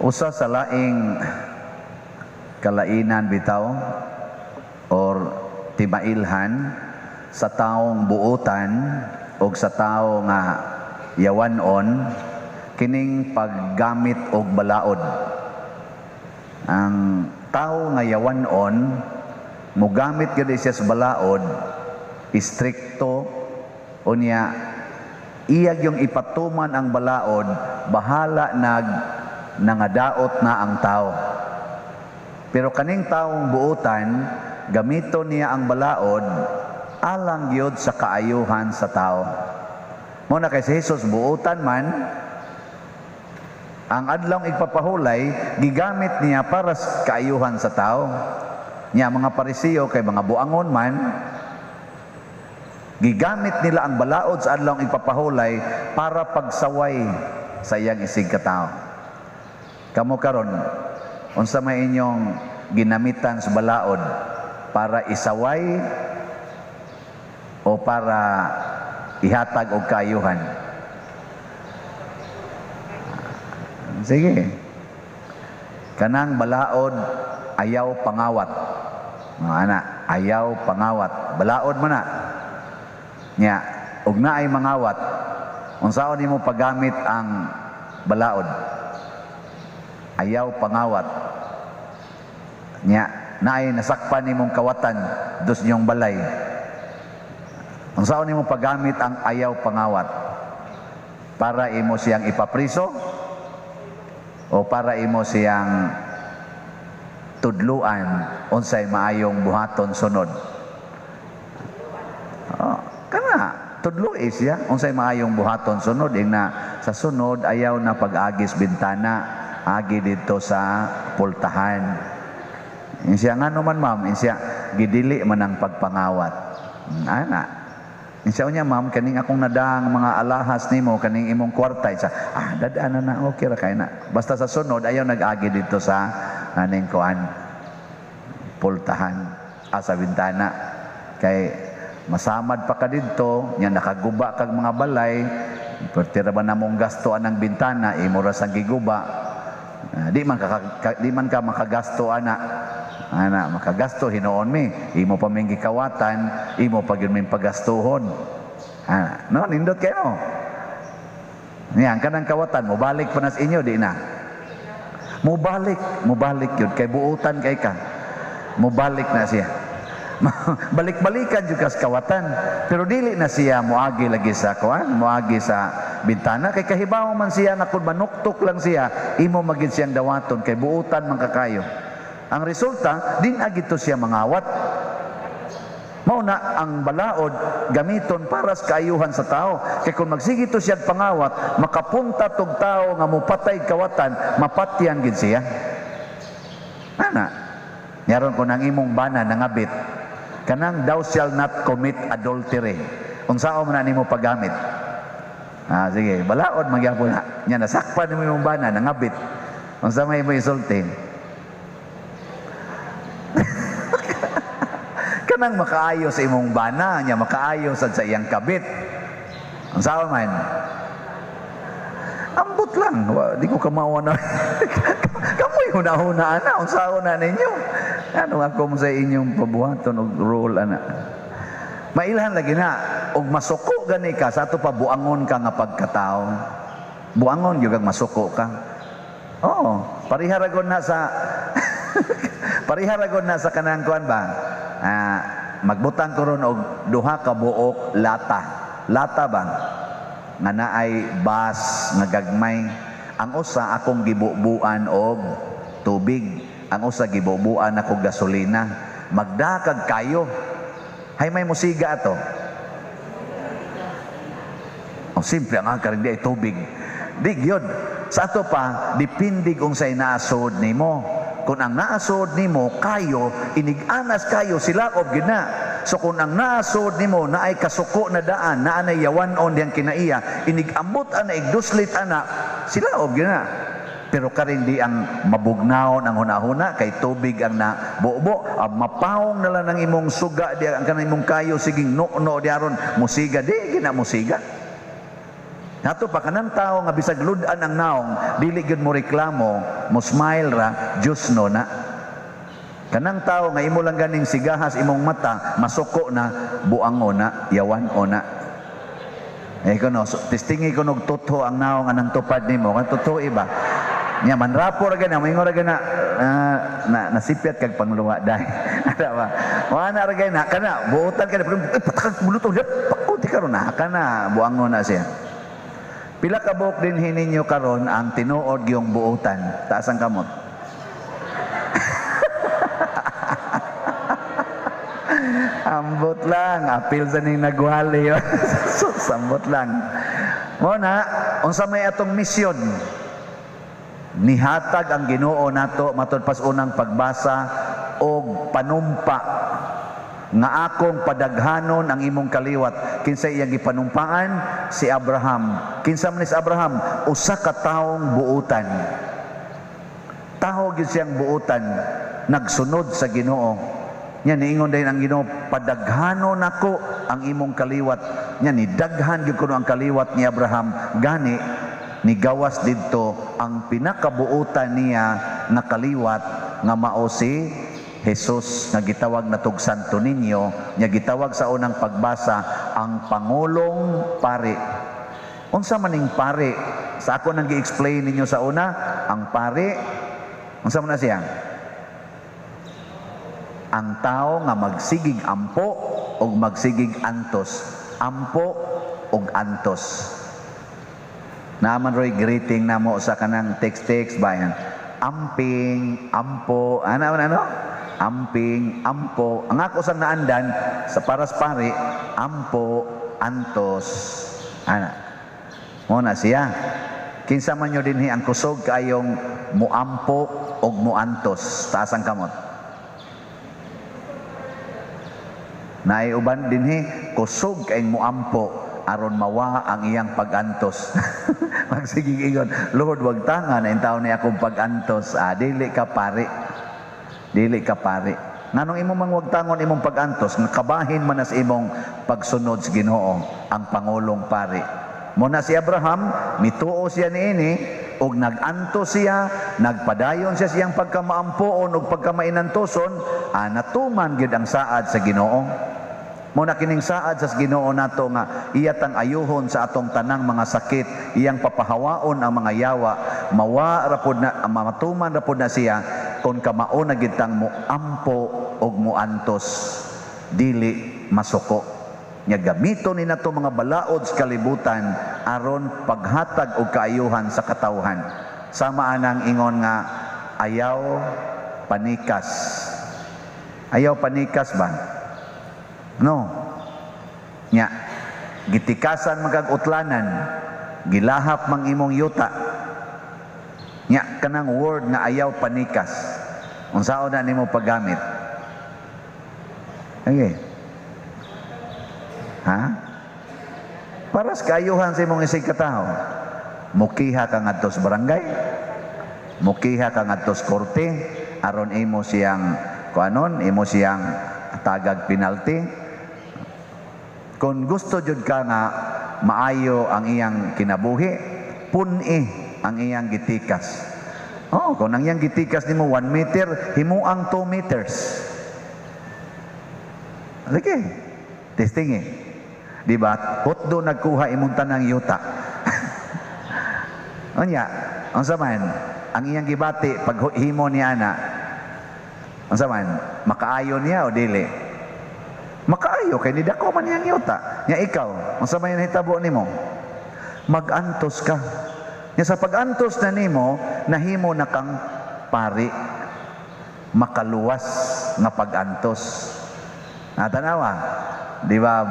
Usa sa laing kalainan bitaw or timailhan sa taong buutan o sa tao nga yawanon kining paggamit og balaod. Ang tao nga yawanon mogamit gyud siya sa balaod, istrikto unya iya yung ipatuman ang balaod, bahala nag nangadaot na ang tao. Pero kaning taong buutan, gamito niya ang balaod alang gyud sa kaayuhan sa tao. Mao na kay si Jesus buutan man, ang adlawng igpapahulay gigamit niya para sa kaayuhan sa tao. Nya mga Parisiyo kay mga buangon man, gigamit nila ang balaod sa adlawng igpapahulay para pagsaway sa iyang isig katao. Kamo karon, unsa may inyong ginamitan sa balaod, para isaway o para ihatag og kaayuhan? Sige. Kanang balaod, ayaw pangawat. Mga ana, ayaw pangawat. Balaod man na. Nya, ug naay mangawat, unsaon nimo paggamit ang balaod? Ayaw pangawat. Nya, naay nasakpan nimong kawatan dos niyong balay. Unsaon nimo paggamit ang ayaw pangawat? Para imo siyang ipapriso o para imo siyang tudluan unsay maayong buhaton sunod? Oh, kana tudloi siya unsay maayong buhaton sunod, ing na sa sunod ayaw na pag-agis bintana, agi didto sa pultahan. Insiya ngano man, ma'am? Insiya gidili man ang pagpangawat. Ana. Insiya unya, ma'am, kaning akong nadaang mga alahas nimo, kaning imong kwarta, insiya, dadaan na na, okay ra kay na. Basta sa sunod ayaw nag-agi didto sa aning kuan, pultahan, sa bintana. Kay masamad pa ka didto, nya nakaguba kag mga balay, pertira ba namong gasto anang bintana, imo ra sang giguba. Di man ka makagasto ana. Ana, makagasto hinuon mi, imo pa ming gikawatan, imo pa gyud ming pagastuhon. Ana, no, nindot kayo no. Niyan kanang kawatan, mobalik pa nas inyo di na. Mobalik, mobalik yun kay buutan kay ka. Mobalik na siya. Balik-balikan jud kas kawatan, pero dili na siya moagi lagi sa kuan, moagi sa bintana kay kahibaw man siya nga kung manuktok lang siya, imo magid siyang dawaton kay buutan man kakayo. Ang resulta, din agito siya mangawat. Mao na ang balaod gamiton para sa kaayuhan sa tao. Kay kung magsige to siya pangawat, makapunta tog tao nga mopatay kawatan, mapatyan gid siya. Ana, nyaron ko nang imong bana nangabit, kanang thou shall not commit adultery. Unsaon man na nimo paggamit? Sige, balaod magyapon na. Nya nasakpan nimo imong bana nangabit. Unsa may imo isulti? Kanang makaayo sa imong bana, nya makaayo sad sa iyang kabit. Unsaon man? Ambot lang, wa, di ko kamawa na. Kamoy huna-huna ana, unsaon na ninyo? Ano ako mo sa inyong pabuhaton og role ana? Mailhan lagi na og masuko gani ka sa ato pa buangon ka nga pagkatao. Buangon gyud kag masuko ka. Oo, pariharagon na sa pariharagon na sa kanang kuan ba? Magbutang ko ron og duha ka buok lata. Lata ba? Nga naay bas nga gagmay. Ang usa akong gibubuan og tubig, ang usa gibubuan ako gasolina. Magdakag kayo. Hay may musiga ato. O simple ang angkar di ay tubig. Di gyud. Sa ato pa depende kung say naasod nimo. Kung ang naasod nimo kayo, inig-anas kayo silaob gyud na. So kung ang naasod nimo naay kasuko na daan, naa nay yawan-on diyang kinaiya, inig-ambot ana, igduslit ana, silaob gyud na. Pero karin di ang mabugnaon ang hunahuna kay tubig ang nabubo, ang mapawong na lang ang imong suga di ang kanang imong kayo siging no-no di aron musiga di gina musiga. Nato pa kanang tao nga bisag lud-an ang naong, dili gyud mo reklamo, mo smile ra, Diyos no na. Kanang tao nga imo lang ganing sigahas imong mata, masuko na, buango na, yawan o na. Eh kuno, so, testingi ko nog tutho ang naong anang tupad nimo, kan totoo iba. Nya manrapo ra gana, moingon ra gana, na nasipyat kag pangluwa dai. Ana ba? Wa na ra gana kana buotan ka na, pero eh, patakag buluto, pakuti karon na kana buango na siya. Pila ka buok dinhi ninyo karon ang tinuod yung buotan? Taas ang kamot. Ambot lang, apil sa ning nagwali. Sambot lang. Mo na, unsa may atong misyon? Nihatag ang Ginoo nato matud pas unang pagbasa og panumpa nga akong padaghanon ang imong kaliwat. Kinsa iyang gipanumpaan? Si Abraham. Kinsa man ni si Abraham? Usa ka taong buutan. Taho gyud siyang buutan, nagsunod sa Ginoo. Nya niingon dayon ang Ginoo, padaghanon nako ang imong kaliwat. Nya nidaghan gyud kuno ang kaliwat ni Abraham. Gani nigawas didto ang pinakabuutan niya nga kaliwat nga mao si Jesus nga gitawag natog Santo Niño, nya gitawag sa unang pagbasa ang pangulong pari. Unsa maning pari? Sa ako nang gi-explain ninyo sa una, ang pari unsa man na siya? Ang tao nga magsigig ampo og magsigig antos. Ampo og antos. Naaman roy greeting namo sa kanang text-text bayan. Amping, ampo, ano ano ano? Amping, ampo. Ang ako sang naandan sa paras pari, ampo, antos. Ana. Mo na siya. Kinsa man nyo dinhi ang kusog kayong muampo og muantos. Taas ang kamot. Naay uban dinhi kusog kayong muampo aron mawa ang iyang pagantos. Magsigig ingon, Lord, wag tanga na intaw ni akong pagantos. Ah, dili ka pari. Dili ka pari. Nganong imo mang wagtangon imong pagantos, nga kabahin man as imong pagsunod sa Ginoo, ang pangulong pari. Muna si Abraham, mituo siya niini, og nag-antos siya, nagpadayon siya siyang pagkamaampoon og pagkamainantoson, natuman gyud ang saad sa Ginoo. Muna kining saad sa Ginoo nato nga iya tang ayuhon sa atong tanang mga sakit, iyang papahawaon ang mga yawa, mawa ra pod na, matuman ra pod na siya kon kamao na gid tang moampo og moantos, dili masuko. Nya gamiton ni nato mga balaod sa kalibutan aron paghatag og kaayuhan sa katawhan. Sama anang ingon nga ayaw panikas. Ayaw panikas ba? No. Nya gitikasan man kag utlanan, gilahap mang imong yuta. Nya kanang word nga ayaw panikas. Unsaon na nimo paggamit? Okay. Ha? Para sa kaayuhan sa imong isig katawo. Mukiha ka ngadto sa barangay, mukiha ka ngadto sa korte, aron imo siyang kuanon, imo siyang tagag penalty. Kung gusto jud ka nga maayo ang iyang kinabuhi, pun-i ang iyang gitikas. Oh, kung ang iyang gitikas nimo 1 meter, himuang 2 meters. Sige, testing eh. Di ba? Hotdo nagkuha imong tanang yuta. Unya, unsa man ang iyang gibati pag himo ni ana? Unsa man, makaayo niya o dili? Makaayo kay nidako man iyang yuta. Nya ikaw, unsa man hitabo nimo? Magantos ka. Nya sa pagantos na nimo, nahimo na kang pari. Makaluwas nga pagantos. Natanawa, di ba?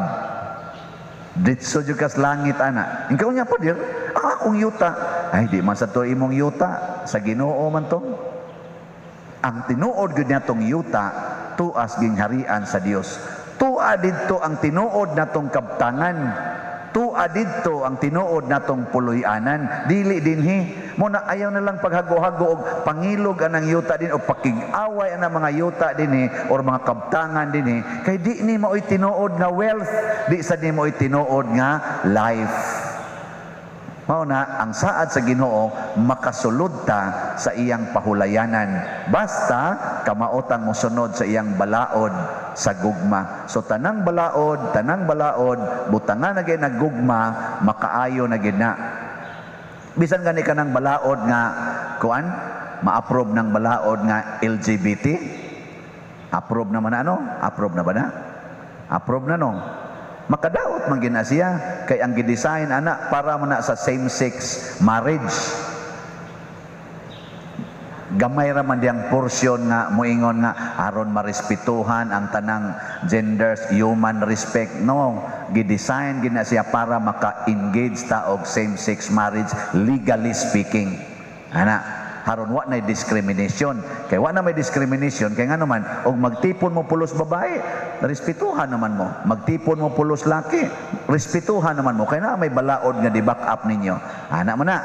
Ditso jud kas langit ana. Ikaw niya po dir, ang akong yuta. Ay di man sa to imong yuta, sa Ginoo man to. Ang tinuod gyud natong yuta tuas gingharian sa Dios. Tua didto ang tinuod natong kabtangan. Tua didto ang tinuod natong puloy-anan. Dili dinhi. Mo na ayaw na lang paghago-hago og pangilog anang yuta din o pakig-away anang mga yuta dinhi or mga kabtangan dinhi kay di ni maoy tinuod nga wealth, di sa ni maoy tinuod nga life. Mao na ang saad sa Ginoo, makasulod ta sa iyang pahulayanan basta kamaotang mosunod sa iyang balaod sa gugma. So tanang balaod butangan na gyud gugma, makaayo na gyud na. Bisan gani kanang balaod nga kuan, ma-approve ng balaod nga LGBT, approve naman na, ano? Approve na ba na? Approve na, no? Makadaot man gina siya kay ang gidesign ana para man na sa same-sex marriage. Gamay ra man diyang porsyon nga moingon nga aron marespetuhan ang tanang genders, human respect. No, gidesign gina siya para maka-engage ta og same-sex marriage, legally speaking. Ana, haron wa na discrimination. Kay wa na may discrimination kay ngano man og magtipon mo pulos babae, respetuhan naman mo. Magtipon mo pulos laki, respetuhan naman mo kay na may balaod nga di back up ninyo. Ana man na.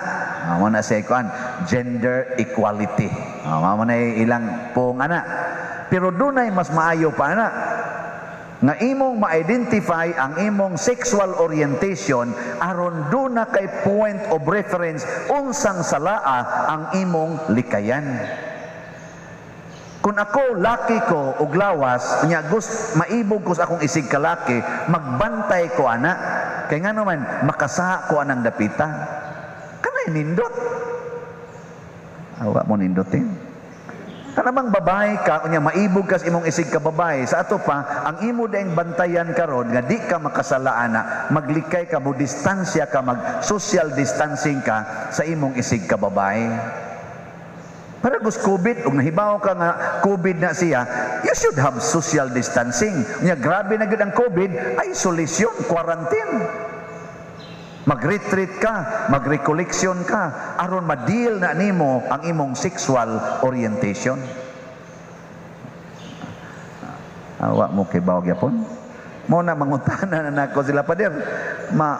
Mao na siya kuan, gender equality. Mao na ilang pong ana. Pero dunay mas maayo pa ana nga imong ma-identify ang imong sexual orientation aron duna kay point of reference unsang salaa ang imong likayan. Kung ako laki ko og lawas, nya gust maibog ko sa akong isig kalaki, magbantay ko ana. Kay ngano man makasaha ko anang dapita. Kanay nindot. Awa mo nindot eh. Kana bang babae ka, unya maibog ka sa imong isig ka babae, sa ato pa, ang imo daing bantayan karon nga di ka makasala ana, maglikay ka, mo distansya ka, mag social distancing ka sa imong isig ka babae. Para gus COVID, ug nahibaw ka nga COVID na siya, you should have social distancing. Unya grabe na gyud ang COVID, isolation, quarantine. Mag-retreat ka, mag-recollection ka, aron ma-deal na nimo ang imong sexual orientation. Awa mo kay bawag yapon. Mo na mangutana na nako sila, "Pader,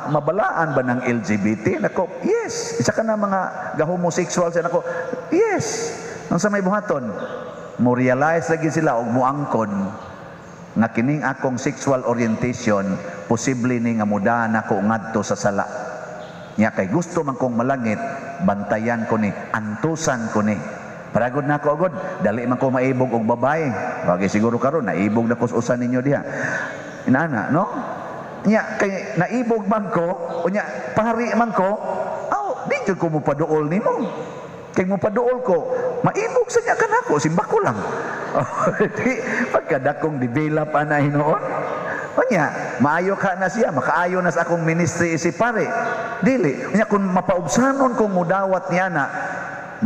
mabalaan ba ng LGBT?" Nako, yes. Isa ka na mga ga-homosexual siya nako. Yes. Ang sa may buhaton, mo realize lagi sila og muangkon nga kining akong sexual orientation posible ni nga mudahan nako ngadto sa sala. Nya kay gusto man kong malangit, bantayan ko ni, antusan ko ni. Paragod na ako agad, dali man ko maibog og babae. Bagay siguro karon naibog na ko sa usa ninyo diha. Inana, no? Nya kay naibog man ko, unya pari man ko, aw, di jud ko mopaduol nimo. Kay mopaduol ko, maibog sa niya kanako, simba ko lang. Di, pagkadakong develop ana hinuon. Unya, maayo ka na siya, makaayo na sa akong ministry si pare. Dili, unya kung mapaubsanon kong mudawat niya na,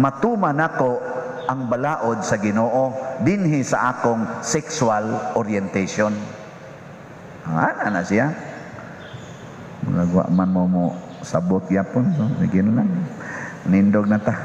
matuman nako ang balaod sa Ginoo dinhi sa akong sexual orientation. Ana na siya. Murag wa man mo mo sabot yapon, so sige na lang. Nindog na ta.